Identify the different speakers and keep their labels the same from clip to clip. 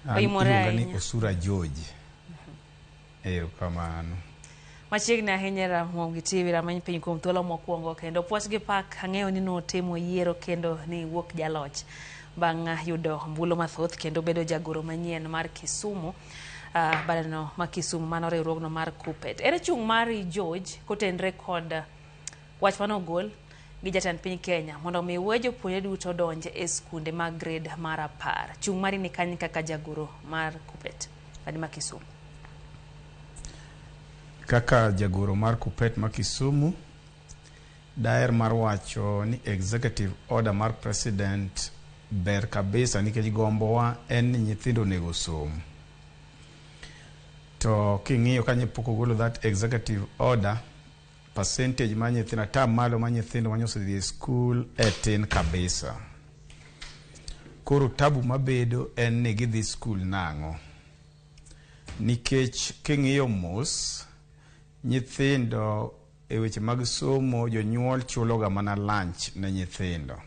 Speaker 1: An
Speaker 2: Oimore
Speaker 1: iluonga ni
Speaker 2: ahinya.
Speaker 1: Osura George. Erokamano.
Speaker 2: Machiegni ahinya e Ramogi TV rameny piny kuom thuolo mokwongo kendo puoch gi pak ang'eyo ni notimo yiero kendo ni wuok jaloch bang' yudo ombulu mathoth kendo bedo jagoro manyien mar Kisumu badano ma Kisumu mano riwruogno mar KUPPET. Ere chung' mari George kotenre kod wach mane ogol gi jatend piny Kenya mondo mi we jopuonjre duto donj e skunde mag grade mar 10. Chung' mari ni kanye kaka jagoro mar KUPPET badi ma Kisumu?
Speaker 1: Kaka jagoro mar KUPPET ma Kisumu, daher mar wacho ni executive order mar president ber kabisa nikech gombowa en ni nyithindo onego osom. To king'iyo ka pok ogolo that executive order, percentage mar nyithindo, ata malo mar nyithindo mane osedhi e skul e tin kabisa. Koro tabu mabedo en ni gidhi skul nang'o? Nikech king'iyo mos, nyithindo e weche mag somo jonyuol chulo ga mana lunch ne nyithindo.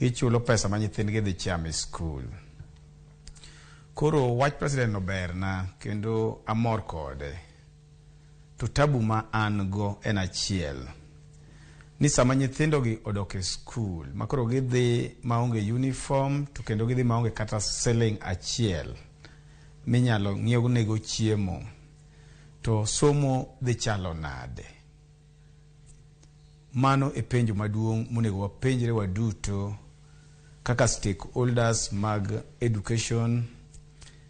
Speaker 1: Gichulo pesa ma nyithindgi dhi chamo e skul. Koro wach president no berna kendo amor kode. To tabu ma an go en achiel. Ni sama nyithindo gi odok e skul, ma koro gidhi maonge uniform to kendo gidhi maonge kata siling achiel minyalo ng'iew nego chiemo, to somo dhi chalo nade? Mano e penjo maduong' monego wapenjre waduto kaka stakeholders mag education,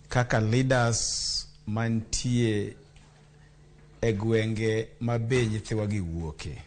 Speaker 1: kaka leaders mantie e gwenge ma be nyithiwa gi wuoke.